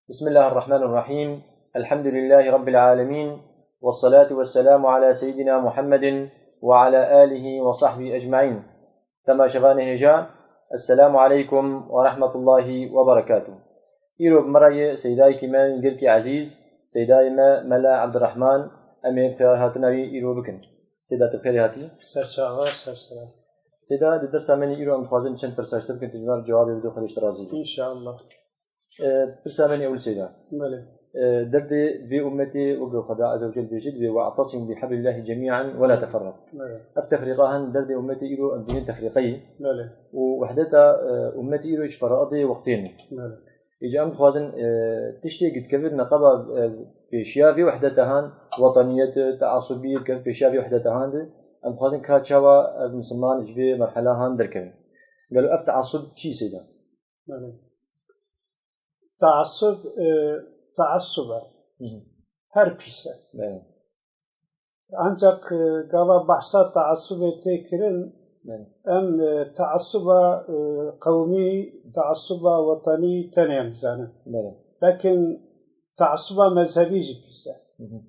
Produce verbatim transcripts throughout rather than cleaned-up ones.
بسم الله الرحمن الرحيم. الحمد لله رب العالمين. والصلاة والسلام على سيدنا محمد وعلى آله وصحبه أجمعين. Temaşevanê hêja, Esselamu aleykum ve rahmetullahi ve berekatuh. Îro bi me re ye seydayekî me gelkî ezîz, seydayê me Mela Ebdirehman, em ê bi xêr hatina wî îro bikin. Seyda, tu bi xêrê hatî. Ser çava, ser selam. Seyda, di dersa me nî îro em dixwazin çend pirsa ji te bikin, tu ji me re cewabê bidî, Xwedê ji te razî be. İnşallah. E, pirsa me nî ewil seyda. Belê. E, derdê vê ummetê weke Xweda Azze ve Celle dibêje, dibê: "Ve'tesimu bihablillahi cemi'an ve la teferrequ." Belê. Ev tefrîqa hin derdê ummetê îro em dînin tefrîqeyî. Belê. Û wehdeta, e, ummetê îro ji feraidê wextê ne. Belê. Îca em dixwazin, e, tiştê gitkevin neqeba, e, pêşiya vê wehdeta han, wetaniyet, teasubiyê dikevin pêşiya vê wehdeta han de, em dixwazin ka çawa ev misilman ji vê merhela han derkevin. Gelo ev teasub çi seyda? Belê. Teasub, e, teasub e. Hı hı. Her pîs e. Belê. Ancak, e, gava behsa teasubê tê kirin, Belê. em, e, teasuba, e, qewmî, teasuba wetanî tenê em dizanin. Belê. Lakin teasuba mezhebî jî pîs e. Hı hı.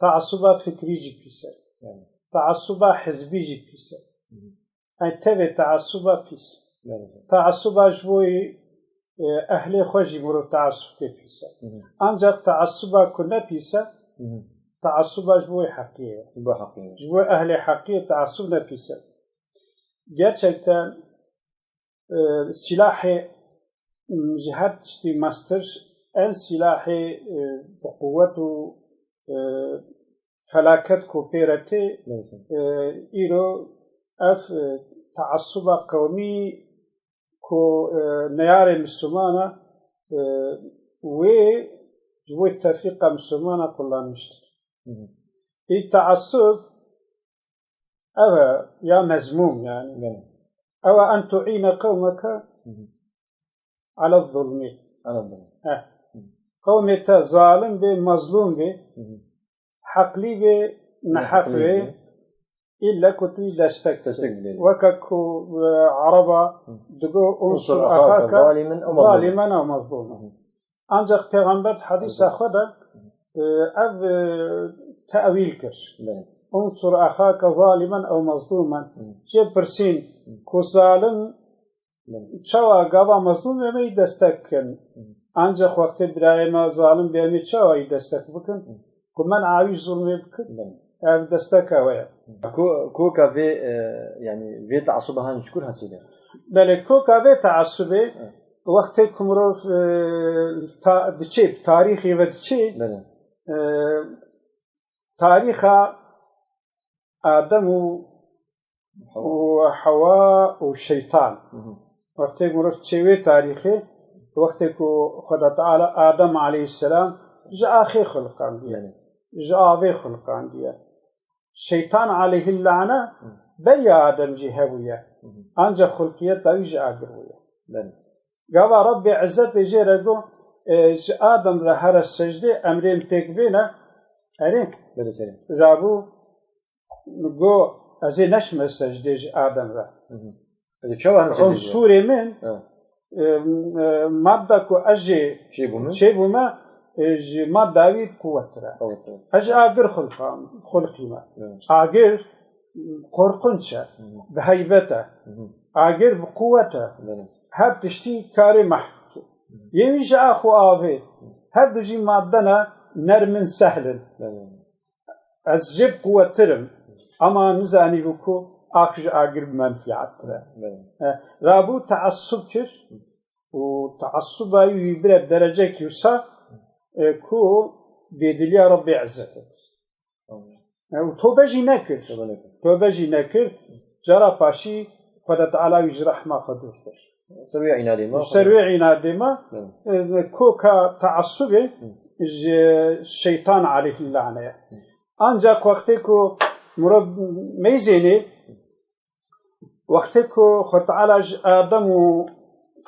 Teasuba fikrî jî pîs e. Belê. Teasuba hizbî jî pîs e. Hı hı. Ey tevê teasuba pîs. Belê. Teasuba ji bo, e, ehlê xwe jî mirov teasub tê pîs e. Hı hı. Ancak teasuba ku ne pîs e, Hı hı. teasuba ji bo heqiyê ye. Ji bo heqiyê. Ji bo ehlê heqiyê teasub ne pîs e. Gerçekten, e, silahê, m, ji her tiştî mestir, en silahê, e, bi quwet û, e, felaket ku pê re tê, Neyse. e, îro ev, e, teasuba qewmî ku, e, neyarê Mislimana, e, wê ji bo tefrîqa Mislimana kullanmiştir. Hı hı. Î teasub ev e, ya mezmûm yani. Belê. Ew e en tu'îne qewmeke Hı hı. ala zulmî. Anladım. He. Hı. Qewmê te zalim bê, mezlûm bê, Hı hı. heqlî bê, neheq Neheqlî bê, bê. îlle ku tu wî destek Destek dikî. bidê. Weke ku, e, Ereba Hı. digo, "Unsur unsur ahake ahake zalimen ew zalimen ew mezlûmen." Hı hı. Ancak Pêxember di hedîsa Hı hı. xwe de, e, ev, e, tewîl kir. Belê. "Unsur ahake zalimen ew mezlûmen." Hı. Jê pirsîn Hı. ku zalim Belê. Çawa gava mezlûmê me yî destek bikin? Hı. Ancak wextê birayê me zalim bê, em ê çawa yî destek bikin? Hı. Ku men awî zulmê bikin? Belê. Ev destek ew e. Ko-, koka vê, e, yani vê teasuba han ji kur hatî de? Belê, koka vê teasubê, Hı. wextê ku mirov, e, ta-, diçê, bi tarîxê ve diçê, Belê. e, tarîxa Adem û, Hewa. û Hewa û şeytan. Hı hı. Wextê mirov çê wê tarîxê, wextê ku Xweda Teala Adem aleyhisselam ji axê xulqandiye, Belê. ji avê xulqandiye. Şeytan aleyhillane Hı. beriya Adem jî hebûye. Hı hı. Ancak xulqiyeta wî ji agir bûye. Belê. Gava Rabbê Izzetê jê re got, e, ji Adem re here secdê, emrên pêk bêne. Erê? Belê serê. Rabû, got, ez ê neçime secdê ji Adem re. Hı hı. Ez ê çawa hem secdê Unsurê min, Ha. e, e, madda ku ez jê Çêbûme? çêbûme, e, ji madda wî bi quwettir e. Quwettir. Ez ji agir xulqan, xulqîme. Evet. Agir, qorqunç e, Hı hı. bi heybet e. Hı hı. Agir bi quwet e. Belê. Her tiştî karê mahv bike. Hı hı. Yê wî ji ax û avê, her du jî madde ne nermin sehlin. Belê. Ez jê bi quwettir im, ama nizanîbû ku ax ji agir bi menfîattir e. Belê. E, rabû teassub kir û teassuba wî bire derecekî wisa, e, ku bêdiliya Rabbê Izzetê kir. Tamam. E, û tobe jî nekir. Tobe nekir. Tobe jî nekir. Cara paşî Xweda Teala wî ji rehma xwe dûr kir. Ser wê înadê ma, Ji ser wê înadê ma, Hı. e, koka teassubê Hı. ji şeytan aleyhillâne ye. Hı. Ancak wextê ku mirov meyzênê, wextê ku Xweda Teala ji Adem û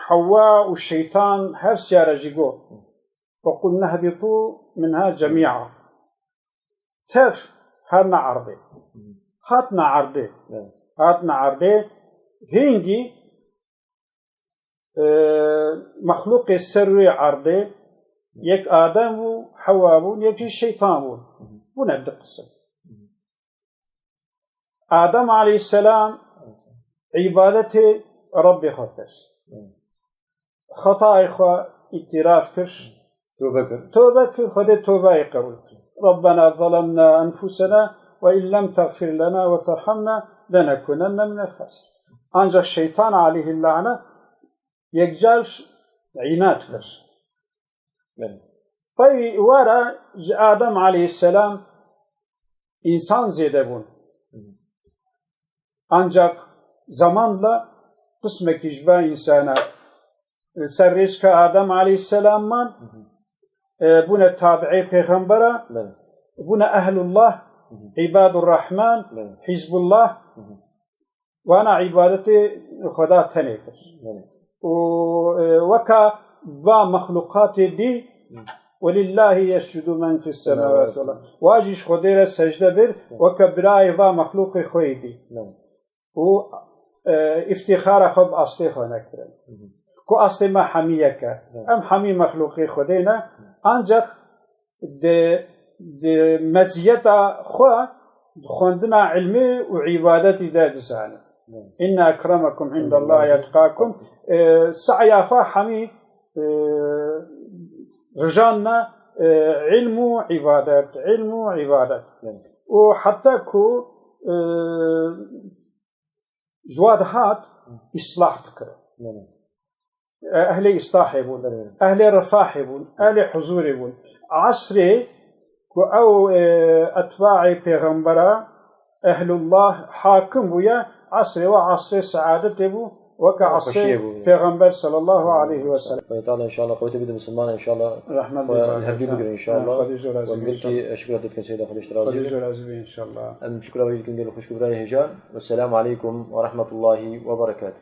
Hewwa û şeytan her siya re jî got, "Ve qulne hbitu minha cemî'a." Tev hatine erdê. Hatine erdê. Evet. Hatine erdê. Hingî, e, mexlûqê ser wê erdê, Yek Adem bû, Hewa bûn, yek jî şeytan bûn. Bûne du qisim. Adem aleyhisselam îbadetê Rabbê xwe kir. Xetayê xwe îtiraf kir. Tobe kir. Tobe kir, Xwedê tobeyê qebûl kir. Rabbena zalemna enfusena ve in lem teğfir lena ve terhamna lenekunenne minel xasirin. Ancak şeytan aleyhillâne yekcar înat kir. Belê. Pey wara ji Adem aleyhisselam însan zêde bûn. Ancak zamanla qismekî ji va însana, e, ser rêçka Adem aleyhisselam man, e, bûne tabiê pêxembera, Belê. Bûne ehlullah, îbadur Rahman, Belê. Hizbullah, wana îbadetê Xweda tenê kir. Belê. Û, e, weka va mexluqatê dî, Hı. "Welillahi yescudu men fis semawati wal ard." Wa jî ji Xwedê re secde bir, Hı. Weke birayê va mexluqê xwe yê dî. Belê. Û, e, îftîxara xwe bi astê xwe nekirin. Hı hı. Ku astê me hemî yek e. Belê. Em hemî mexluqê Xwedê ne, Hı. Ancak di, di meziyeta xwe di xwendina ilmê û îbadetî de dizanin. Evet. "Inne ekremekum indallahi etqakum." E, saya xwe hemî, e, rijanna, e, ilm û îbadet, ilm û îbadet. Evet. Û heta ku, e, Ji wa dihat îslah dikir. Belê. E, ehlê îslahê bûn, Belê. Ehlê refahê bûn, ehlê huzûrê bûn. Esrê ku ew, e, etbaê pêxembera, ehlullah hakim bûye, esrê we esrê seadetê bû, weke Ew esrê xweşiyê bû. Pêxember sallallahu aleyhi ve sellem. Xwedê Teala inşallah qewetê bide misilmana inşallah. Rahmet Xwe bê li hevdî bigire inşallah. Xwedê jê razî be inşallah. Wek şukra te dikin Seyda, Xwedê ji te razî be. Xwedê jê razî be inşallah. Em şukra wê jî dikin gelê xwişk û birayê hêja. Wesselamu aleykum ve rahmetullahi ve berekatuh.